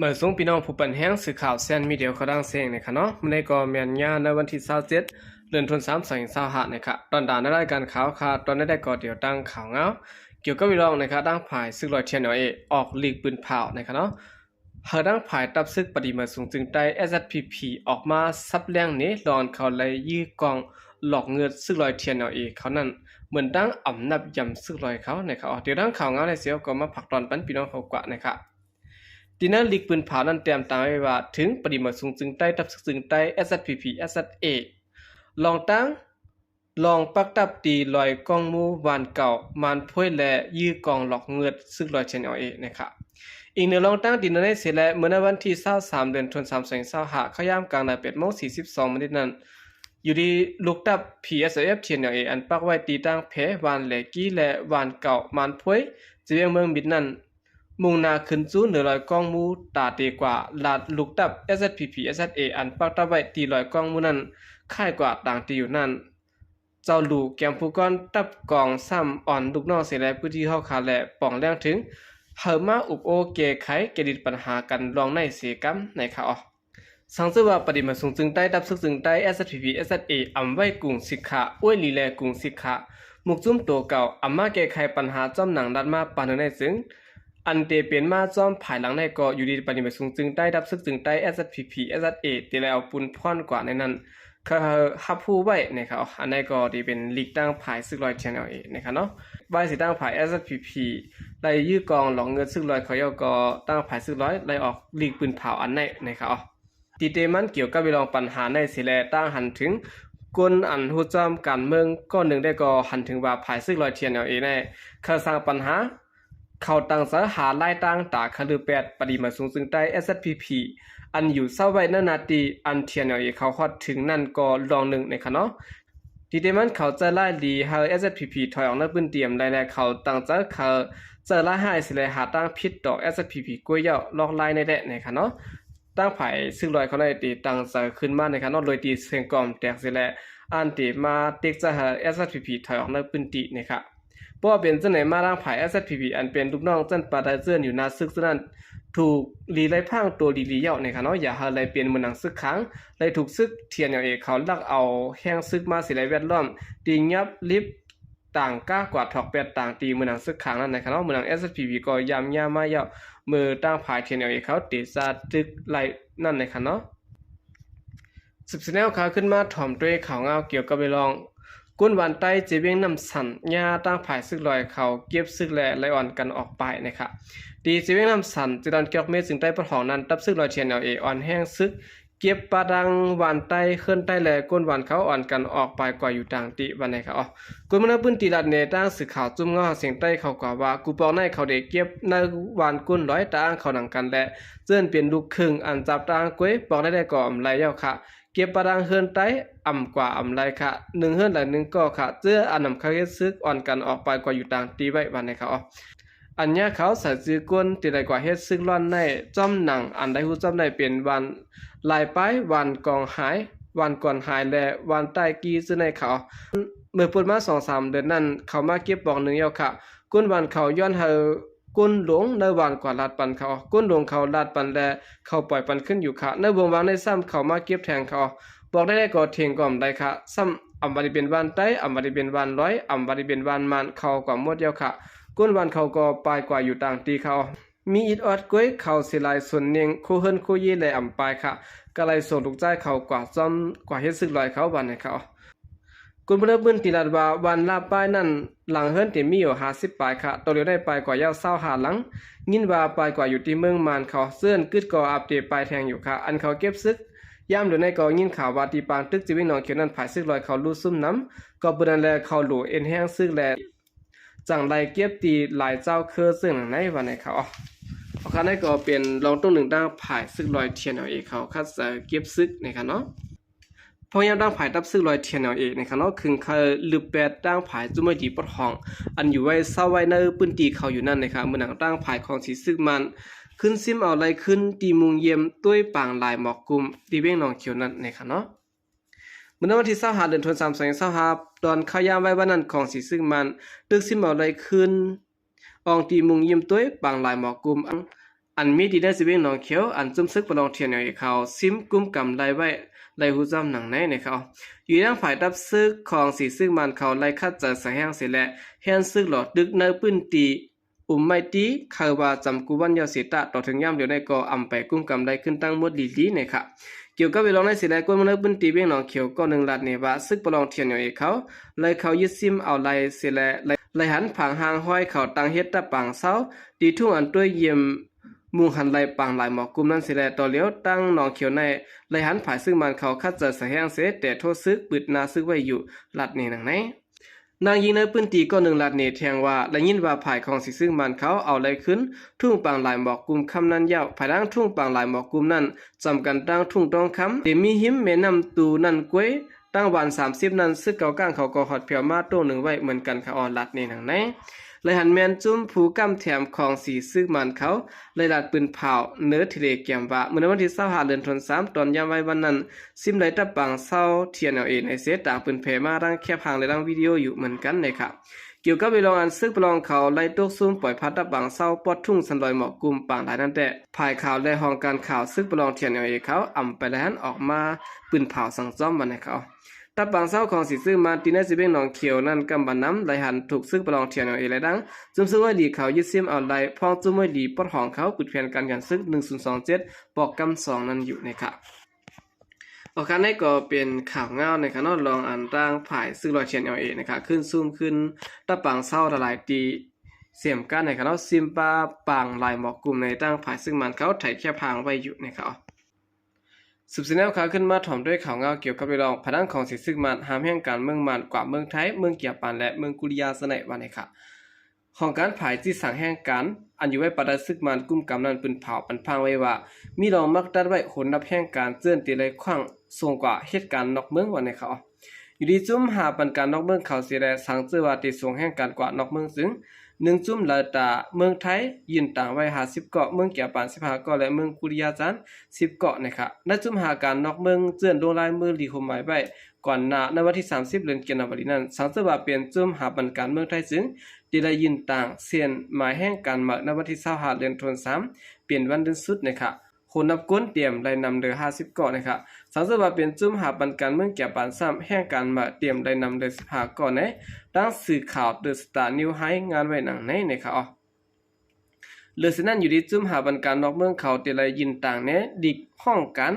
ມາສົ່ງພີ່ນ້ອງຜູ້ປັນແຮງສື່ຂ່າວແຊນມີເດຍຂອງຕ່າງເຊງນະຄະເນາະ. ມື້ນີ້ກໍແມ່ນຍາມໃນວັນທີຊາວເຈັດ ເດືອນທັນວາ ສອງພັນຊາວຫ້ານະຄະ. ຕອນດານລາຍການຂ່າວຄະ ຕອນໃດກໍດຽວຕັ້ງຂ່າວງາວ ກ່ຽວກັບເລື່ອງນະຄະ ທາງຝ່າຍຊຶກລອຍ ທີເອັນແອລເອ ອອກລີກປືນເຜົານະຄະເນາະ ໃຫ້ທາງຝ່າຍຕັບຊຶກປະຕິມະສຸງຈຶງໃຕ້ ເອສເອສພີພີ ອອກມາສັບແລງນີ້ ລອງເຂົາໄລ່ຢື້ກອງຫຼອກເງິດຊຶກລອຍ ທີເອັນແອລເອ ເຂົານັ້ນ ເໝືອນດັ່ງອຳນາດຢຳຊຶກລອຍເຂົານະຄະ. ດຽວຕັ້ງຂ່າວງາວໃນເຊວກໍມາຝາກຕອນປັນພີ່ນ້ອງເຂົາກວ່ານະຄະ. ທີ່ໃນລີກປືນເຜົານັ້ນແຕ້ມຕາໄວ້ວ່າ ເຖິງປະຕິມະສຸງຈຶງໃຕ້ ຕັບຊຶກຈຶງໃຕ້ ເອສເອສພີພີ ເອສເອສເອ ລອງຕັ້ງ ລອງປັກດັບຕີລອຍກອງໝູ່ ວານເກົ່າ ມານໂພຍ ແລະ ຢື້ກອງຫຼອກເງິດຊຶກລອຍ ທີເອັນແອລເອ ນະຄະ. ອີງເໜືອລອງຕັ້ງທີ່ໃນເສແລະ ເມື່ອໃນວັນທີຊາວສາມ ເດືອນທັນວາ ສອງພັນຊາວຫ້າ ເຂົ້າຍາມກາງນານ ແປດໂມງສີ່ສິບສອງມານິດນັ້ນ ຢູ່ດີລູກດັບ ພີເອສເອເອັຟ ທີເອັນແອລເອ ອັນປັກໄວ້ທີ່ຕັ້ງແພວານແຫຼກີ ແລະ ວານເກົ່າ ມານໂພຍ ຈະວຽງເມືອງມິດນັ້ນ ມຸ່ງໜ້າຂຶ້ນສູ່ເໜືອລອຍກອງໝູ່ ຕາເຕກວ່າ ລາດລູກດັບ ເອສເອສພີພີ ເອສເອສເອ ອັນປັກດັບໄວ້ທີ່ລອຍກອງໝູ່ນັ້ນ ຄ້າຍກວ່າຕ່າງທີ່ຢູ່ນັ້ນ. ເຈົ້າຫຼູ່ແກມພູກອນ ຕັບກອງຊ້ຳອ່ອນລູກນ້ອງເສແລະ ພື້ນທີ່ເຮົາຄາ ແລະ ປອງແລງເຖິງ ໃຫ້ມາອຸບໂອ້ແກ້ໄຂ ແກ້ດິດປັນຫາກັນລອງໃນເສກຳ ໃນຄາອອ. ສັງເສວ່າປະຕິມະສຸງຈຶງໃຕ້ ຕັບຊຶກຈຶງໃຕ້ ເອສເອສພີພີ ເອສເອສເອ ອຳໄວ້ກຸງສິກຂາ ອວຍຫຼີແລກຸງສິກຂາ ໝູກຈຸ້ມໂຕເກົ່າ ອຳມາແກ້ໄຂປັນຫາ ຈ້ອມໜັງດັດມາປານໃດໃນເຊິ່ງ ອັນເຕເປັນມາຈ້ອມພາຍຫຼັງໃນກໍ ຢູ່ດີປະຕິມະສຸງຈຶງໃຕ້ ດັບຊຶກຈຶງໃຕ້ ເອສເອສພີພີ ເອສເອສເອ ເຕໄດ້ເອົາປຸນພອນກວ່າໃນນັ້ນ ເຂົາຮັບຮູ້ໄວ້ນະຄະ. ອັນໃດກໍທີ່ເປັນລີກຕັ້ງຝ່າຍຊຶກລອຍ ທີເອັນແອລເອ ນະຄະເນາະ. ວ່າຊິຕັ້ງຝ່າຍ ເອສເອສພີພີ ໄດ້ຢື້ກອງຫຼອກເງິນຊຶກລອຍເຂົາເຈົ້າ ກໍຕັ້ງຝ່າຍຊຶກລອຍໄດ້ອອກລີກປືນເຜົາອັນໃດນະຄະ. ທີ່ເຕມັນກ່ຽວກັບເລື່ອງປັນຫາໃນເສແລະ ຕ່າງຫັນເຖິງ ຄົນອັນຮູ້ຈ້ອມການເມືອງກ້ອນໜຶ່ງໄດ້ກໍຫັນເຖິງວ່າ ຝ່າຍຊຶກລອຍ ທີເອັນແອລເອ ໃນເຂົາສ້າງປັນຫາ ເຂົາຕັ້ງໃຈຫາລາຍຕ່າງຕາຄະລືແປດ ປະຕິມະສຸງຈຶງໃຕ້ ເອສເອສພີພີ ອັນຢູ່ເຊົາໄວ້ໃນໜ້າທີ່ອັນ ທີເອັນແອລເອ ເຂົາຮອດເຖິງນັ້ນກໍລອງໜຶ່ງນະຄະເນາະ. ທີ່ເຕມັນເຂົາໃຈຮ້າຍຫຼີ ໃຫ້ ເອສເອສພີພີ ຖອຍອອກໃນພື້ນທີ່ອຳໄລ ແລະ ເຂົາຕັ້ງໃຈເຂົາໃຈຮ້າຍຮ້າຍເສແລະ ຫາທາງຜິດຕໍ່ ເອສເອສພີພີ ກ້ວຍເຍົາະລອກລາຍໃນແລະນະຄະເນາະ. ທາງຝ່າຍຊຶກລອຍເຂົາໃນທີ່ຕັ້ງໃຈຂຶ້ນມານະຄະເນາະ ໂດຍທີ່ເສັງກອມແຕກເສແລະ ອັນທີ່ມາຕິກໃຈໃຫ້ ເອສເອສພີພີ ຖອຍອອກໃນພື້ນທີ່ນະຄະ. ບໍ່ວ່າເປັນຈັ່ງໃດມາ ທາງຝ່າຍ ເອສເອສພີພີ ອັນເປັນລູກນ້ອງຊັ້ນປາໄຕເຈີ້ນຢູ່ໜ້າຊຶກເຈົ້ານັ້ນ ຖືກລີໄລ່ພາງຕົວລີລີເຍົາະນະຄະເນາະ ຢ່າໃຫ້ໄດ້ເປັນເໝືອນໜັງຊຶກຂາງ ໄດ້ຖືກຊຶກ ທີເອັນແອລເອ ເຂົາລັກເອົາແຮງຊຶກມາເສແລະ ແວດລ້ອມ ຕີຫຍັບລິບ ຕ່າງກາກວ່າຖອກແປດຕ່າງຕີເໝືອນໜັງຊຶກຂາງນັ້ນນະຄະເນາະ. ເໝືອນໜັງ ເອສເອສພີພີ ກໍຢ້ຳຍາມາເຍົາະ ເມື່ອທາງຝ່າຍ ທີເອັນແອລເອ ເຂົາເຕຊາຕຶກໄລ່ນັ້ນນະຄະເນາະ. ສືບສະແນວຂ່າວຂຶ້ນມາ ຖອມດ້ວຍຂ່າວງາວກ່ຽວກັບເລື່ອງ ກຸນວານໃຕ້ ເຈວຽງນ້ຳສັນ ຍາທາງຝ່າຍຊຶກລອຍເຂົາເກັບຊຶກ ແລະ ໄລ່ອ່ອນກັນອອກໄປນະຄະ. ທີ່ເຈວຽງນ້ຳສັນ ເຈດອນກຽວເມດ ຊຶງໃຕ້ປະທ້ອງນັ້ນ ຕັບຊຶກລອຍ ທີເອັນແອລເອ ອ່ອນແຮງຊຶກ ເກັບປະດັງວານໃຕ້ ເຮືອນໃຕ້ ແລະ ກົ້ນວານເຂົາອ່ອນກັນອອກໄປກວ່າຢູ່ຕ່າງຕິ ວ່າແນວເຂົາ. ຄົນເມືອງໃນພື້ນທີ່ລັດແນ ທາງສື່ຂ່າວຈຸ້ມເງົາຫາງສຽງໃຕ້ເຂົາກ່າວວ່າ ກູປອກໃນເຂົາໄດ້ເກັບໃນວານກົ້ນລອຍ ຕາອ່າງເຂົາໜັງກັນ ແລະ ເຈີ້ນເປັນລູກເຄິ່ງ ອັນຈັບຕາອ່າງກ້ວຍ ປອກໄດ້ໄດ້ກໍອຳໄລແລ້ວຄະ. ເກັບປະດັງເຮືອນໃຕ້ອຳກວ່າອຳໄລຄະ ໜຶ່ງເຮືອນຫຼາຍໜຶ່ງກໍຄະ ເຈີ້ອານຳເຂົາເຮັດຊຶກ ອ່ອນກັນອອກໄປກວ່າຢູ່ຕ່າງຕິໄວ້ ວ່າແນວເຂົາ. ອັນຍາເຂົາໃສ່ຈື່ກົ້ນ ທີ່ໄດ້ກວ່າເຮັດຊຶກລ້ອນໃນ ຈ້ອມໜັງ ອັນໄດ້ຮູ້ຈ້ອມໃນເປັນວານລາຍປາຍ ວານກອງຫາຍ ວານກອນຫາຍ ແລະ ວານໃຕ້ກີ້ ຊື່ໃນເຂົາ. ເມື່ອປົນມາສອງສາມເດືອນນັ້ນ ເຂົາມາເກັບປອກໜຶ່ງແລ້ວຄະ. ກົ້ນວານເຂົາຍ້ອນໃຫ້ກົ້ນຫຼົງໃນວານກວ່າລາດປັນເຂົາ. ກົ້ນຫຼົງເຂົາລາດປັນ ແລະ ເຂົາປ່ອຍປັນຂຶ້ນຢູ່ຄະ. ໃນວົງວາງໃນຊ້ຳເຂົາມາເກັບແທນເຂົາ. ບອກໄດ້ໄດ້ກໍເຖິງກໍອຳໄລຄະ. ຊ້ຳອຳວ່າທີ່ເປັນວານໃຕ້ ອຳວ່າທີ່ເປັນວານລອຍ ອຳວ່າທີ່ເປັນວານມານ ເຂົາກວ່າໝົດແລ້ວຄະ. ກົ້ນວານເຂົາກໍປາຍກວ່າຢູ່ຕ່າງຕີເຂົາ. ມີອິດອອດກ້ວຍເຂົາເສຍຫຼາຍສົນເນັ່ງ ໂຄເຮືອນໂຄເຢ ແລະ ອຳປາຍຄະ ກະໄລ່ສົ່ງລູກຊາຍເຂົາກວ່າຊ້ອມ ກວ່າເຮັດຊຶກລອຍເຂົາ ວ່າແນວເຂົາ. ຄົນພົນລະເມືອງທີ່ລັດວ່າ ວານລາບປາຍນັ້ນ ຫຼັງເຮືອນທີ່ມີຢູ່ຫ້າສິບປາຍຄະ ໂຕຫຼຽວໄດ້ປາຍກວ່າຍາວຊາວຫ້າຫຼັງ ຍິນວ່າປາຍກວ່າຢູ່ທີ່ເມືອງມານເຂົາ ເຊິ່ງກຶດກໍອັບເດດປາຍແທງຢູ່ຄະ. ອັນເຂົາເກັບຊຶກ ຍາມດຽວໃນກໍຍິນຂ່າວວ່າທີ່ປາງຕຶກເຈວຽງໜອງຂຽວນັ້ນ ຝ່າຍຊຶກລອຍເຂົາລຸດຊຸ່ມນຳ ກໍເປັນນັ້ນແລະ ເຂົາຫຼູເອັນແຮງຊຶກແລະ ຈັ່ງໄດ້ເກັບຕີຫຼາຍເຈົ້າຄືເຊິ່ງໃນວັນໃນເຂົາ. ເອົາ ຄະ ນັ້ນກໍເປັນລອງຕົງໜຶ່ງທາງຝ່າຍຊຶກລອຍ ທີເອັນແອລເອ ເຂົາຄັດເສເກັບຊຶກໃນຄະເນາະ. ພວກຍາມທາງຝ່າຍຕັບຊຶກລອຍ ທີເອັນແອລເອ ໃນຄະເນາະ ຄຶງໄຄລືບແປດທາງຝ່າຍຈຸ້ມໄວດີປະທ້ອງ ອັນຢູ່ໄວ້ເຊົາໄວ້ໃນພື້ນທີ່ເຂົາຢູ່ນັ້ນນະຄະ. ເມື່ອນາງທາງຝ່າຍຂອງສີຊຶກມັນ ຂຶ້ນຊິມເອົາໄລ່ຄືນທີ່ມຸງຢ້ຽມ ໂດຍປາງລາຍໝອກກຸ່ມ ທີ່ວຽງໜອງຂຽວນັ້ນນະຄະເນາະ. ເມື່ອໃນວັນທີຊາວຫ້າ ເດືອນທັນວາ ສອງພັນຊາວຫ້າ ຕອນເຂົ້າຍາມໄວ້ວັນນັ້ນ ຂອງສີຊຶກມັນ ຕຶກຊິມເອົາໄລ່ຄືນ ອອງຕີມຸງຍິມຕວຍ ບາງລາຍໝໍກຸ່ມ ອັນມີທີ່ໃນເຊວຽງໜອງຂຽວ ອັນຈຸ້ມຊຶກປະລອງ TNLA ເຂົາຊິມກຸມກຳໄດ້ໄວ້ ໄດ້ຮູ້ຈ້ອມໜັງໃນນະຄັບ. ຢູ່ທາງຝ່າຍທັບຊຶກຂອງສີຊຶກມານເຂົາໄລ່ຂັດໃຈສາແຮງເສຍແລະ ແລ່ນຊຶກຫຼໍ່ຕຶກໃນພື້ນທີ່ ອຸມໄມຕີ ຄາວວ່າຈຳກຸວັນຍາວເສຍຕະ ຕໍ່ເຖິງຍາມດຽວໃນກໍອຳໄປກຸມກຳໄດ້ຂຶ້ນທັງໝົດລີໆນະຄັບ. ກ່ຽວກັບເວລາໃນເສຍແລະ ຄົນເມືອງໃນພື້ນທີ່ວຽງໜອງຂຽວ ກໍໜຶ່ງລັດເນວ່າ ຊຶກປະລອງ TNLA ເຂົາໄລ່ເຂົ້າຍຶດຊິມເອົາໄລ່ເສຍແລະ ໄລ່ຫັນຝັງຮ່າງຮ້ອຍເຂົາຕັ້ງເຮັດຕະປາງເຊົາ ທີ່ທຸ່ງອັນຕົວເຢັມ ມຸງຫັນໄລ່ປາງຫຼາຍໝໍ້ກຸ່ມນັ້ນເສຍແລະ ຕໍ່ຫຼຽວຕັ້ງໜອງຂຽວໃນໄລ່ຫັນຝ່າຍຊຶກມານເຂົາຂັດໃຈສາແຮງເສຍ ແຕ່ໂທດຊຶກປຶດໜ້າຊຶກໄວ້ຢູ່ ລັດເນໜັງໃນ. ນາງຍິງໃນພື້ນທີ່ກໍໜຶ່ງລັດເນແທງວ່າ ໄດ້ຍິນວ່າຝ່າຍຂອງສີຊຶກມານເຂົາເອົາໄລ່ຂຶ້ນທຸ່ງປາງຫຼາຍໝໍ້ກຸ່ມຄຳນັ້ນຍາວ ພາຍຫຼັງທຸ່ງປາງຫຼາຍໝໍ້ກຸ່ມນັ້ນ ຈຳກັນຕັ້ງທຸ່ງຕ້ອງຄຳ ທີ່ມີຮິມແມ່ນ້ຳຕູນັ້ນກ້ວຍ ຕັ້ງວັນສາມສິບນັ້ນ ຊຶກເກົ່າກ້າງເຂົາກໍຮອດແຜ່ວມາໂຕ້ໜຶ່ງໄວ້ເໝືອນກັນ ເຂົາອອດລັດເນໜັງໃນ. ໄລ່ຫັນແມ່ນຈຸ້ມຜູ້ກຳແຖມຂອງສີຊຶກມານເຂົາ ໄດ້ລັດປືນເຜົາເນີເທເລແກຣມວ່າ ເມື່ອໃນວັນທີຊາວຫ້າເດືອນທັນສາ ຕອນຍາມໄວວັນນັ້ນ ຊິມໄລ່ຕະປາງເຊົາ TNLA ໃນເສດຕາງປືນແຜ່ມາທັງແຄບຮ່າງ ແລະ ທັງວິດີໂອຢູ່ເໝືອນກັນນະຄັບ. ກ່ຽວກັບເວລາອັນຊຶກປະລອງເຂົາໄລ່ຕົກຊຸມປ່ອຍພັດຕະປາງເຊົາປອດທຸ່ງສັນດອຍໝໍ້ກຸ່ມປາງຫຼາຍນັ້ນແຕ່ ຝ່າຍຂ່າວ ແລະ ຫ້ອງການຂ່າວຊຶກປະລອງ TNLA ເຂົາອຳໄປໄລ່ຫັນອອກມາປືນເຜົາສັ່ງຈ້ອມວ່ານະຄັບ. ຕະປາງເຊົາຂອງສີຊຶກມານທີ່ໃນເຊວຽງໜອງຂຽວນັ້ນ ກຳບານນຳໄລ່ຫັນຖືກຊຶກປະລອງ TNLA ໄລ່ດັງ ຈຸ້ມຊຶກໄວຫຼີເຂົາຍຶດຊິມເອົາໄລ່ ພ້ອມຈຸ້ມໄວຫຼີປອດຫ້ອງເຂົາ ປຶດແຜນການຢັນຊຶກໜຶ່ງສູນສອງເຈັດ ປອກກຳສອງນັ້ນຢູ່ນະຄັບ. ໂອເຄ ນີ້ກໍເປັນຂ່າວງາວນະຄັບເນາະ ລອງອັນທາງຝ່າຍຊຶກລອຍ TNLA ນະຄັບ ຂຶ້ນຊຸມຂຶ້ນຕະປາງເຊົາຫຼາຍໆທີ່ເສມກັນນະຄັບເນາະ ຊິມປາປາງຫຼາຍໝໍ້ກຸ່ມໃນທາງຝ່າຍຊຶກມານເຂົາໄຖແຄບຮ່າງໄວ້ຢູ່ນະຄັບ. ສືບສຽນແນວຂ່າວຂຶ້ນມາ ພ້ອມດ້ວຍຂ່າວງາວກ່ຽວກັບເລື່ອງພະນັງຂອງສີຊຶກມານ ຫາມແຮງການເມືອງມານ ກວາດເມືອງໄທ ເມືອງກຽບປານ ແລະ ເມືອງກຸລິຍາຊະໄນ ວ່ານະຄັບ. ຫ້ອງການຝ່າຍຈີດສ້າງແຮງການ ອັນຢູ່ໄວ້ພາຍໃຕ້ຊຶກມານກຸມກຳນັ້ນ ປືນເຜົາປັນພາງໄວ້ວ່າ ມີລອງມັກຕັດໄວ້ໂຫນນັບແຮງການເຈື່ອນທີ່ໄລ່ຂວ້າງສົ່ງກວາດເຮັດການນອກເມືອງ ວ່າແນວເຂົາ. ຢູ່ດີຈຸ້ມຫາປັນການນອກເມືອງເຂົາເສຍແລະ ສັງເຈີວ່າທີ່ສົ່ງແຮງການກວາດນອກເມືອງຈຶ່ງ ໜຶ່ງຈຸ້ມລາວຕາເມືອງໄທ ຍື່ນຕາງໄວ້ຫ້າສິບເກາະ, ເມືອງກຽບປານສິບຫ້າເກາະ ແລະ ເມືອງກຸລິຍາຈານສິບເກາະນະຄະ. ໃນຈຸ້ມຫາການນອກເມືອງເຈື່ອນລົງລາຍມືລີ້ຫົວໝາຍໄວ້ ກ່ອນໜ້າໃນວັນທີສາມສິບ ເດືອນກັນຍາ ນີ້ນັ້ນ ສັງເຈີວ່າເປັນຈຸ້ມຫາປັນການເມືອງໄທຈຶ່ງ ທີ່ໄດ້ຍື່ນຕາງເຊັນໝາຍແຮງການໃໝ່ໃນວັນທີຊາວຫ້າ ເດືອນທັນສາ ເປັນວັນເດືອນສຸດນະຄະ. ໂຫນນັບຄົນຕຽມໄດ້ນຳເດີຫ້າສິບເກາະນະຄະ. ສັງເຊີວ່າເປັນຈຸ້ມຫາປັນການເມືອງກຽບປານຊ້ຳ ແຮງການໃໝ່ຕຽມໄດ້ນຳເດີສິບຫ້າເກາະໃນ. ດັ່ງສື່ຂ່າວເດີສະຕານິວໄຮງານໄວ້ດັ່ງໃນນະຄະ. ເຫຼືອສະນັ້ນຢູ່ດີຈຸ້ມຫາປັນການນອກເມືອງເຂົາທີ່ໄດ້ຍື່ນຕາງແນດິກຫ້ອງການ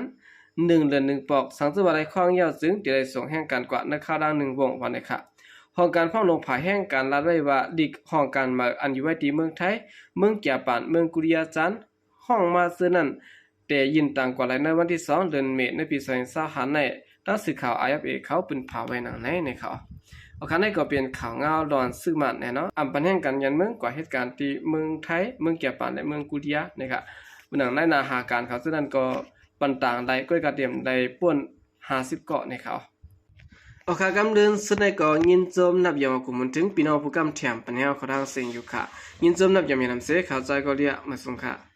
ໜຶ່ງເດືອນໜຶ່ງປອກ. ສັງເຊີວ່າໄດ້ຄວາງຍາວຈຶ່ງທີ່ໄດ້ສົ່ງແຮງການກວ່າໃນຄາວດາງໜຶ່ງວົງວ່ານະຄະ. ຫ້ອງການພອງລົງພາຍແຮງການລາດໄວ້ວ່າ ດິກຫ້ອງການໃໝ່ອັນຢູ່ໄວ້ທີ່ເມືອງໄທ, ເມືອງກຽບປານ, ເມືອງກຸລິຍາຈານ ຫ້ອງມາເຊີນັ້ນ ແຕ່ຍື່ນຕ່າງກວ່າໄລໃນວັນທີສອງ ເດືອນເມ ໃນປີສອງພັນຊາວຫ້າໃນ ດັ່ງສື່ຂ່າວ ອາເອັຟເອ ເຂົາປຶ້ນພາໄວ້ດັ່ງໃນນະຄະ. ໂອເຄ ນີ້ກໍເປັນຂ່າວງາວດອນຊຶກມານແນ່ເນາະ ອຳປັນແຮງການຍານເມືອງກວ່າເຮັດການທີ່ເມືອງໄທ, ເມືອງກຽບປານ ແລະ ເມືອງກຸລິຍານະຄະ. ເປັນຫຍັງໃນໜ້າຫາການເຂົາເຊິ່ງນັ້ນກໍປັນຕາງໄດ້ ກໍກະຕຽມໄດ້ປ່ນຫ້າສິບເກາະນະຄະ. ໂອເຄ ກຳເດີນສຸດໃນກໍຍິນຊົມນັບຢາມອາກຸມເຖິງ ພີ່ນ້ອງຜູ້ກຳແຖມປັນແຮວເຂົ້າທາງເສັງຢູ່ຄະ. ຍິນຊົມນັບຢາມຍານຳເສ ເຂົ້າໃຈກໍເລຍມາສົ່ງຄະ.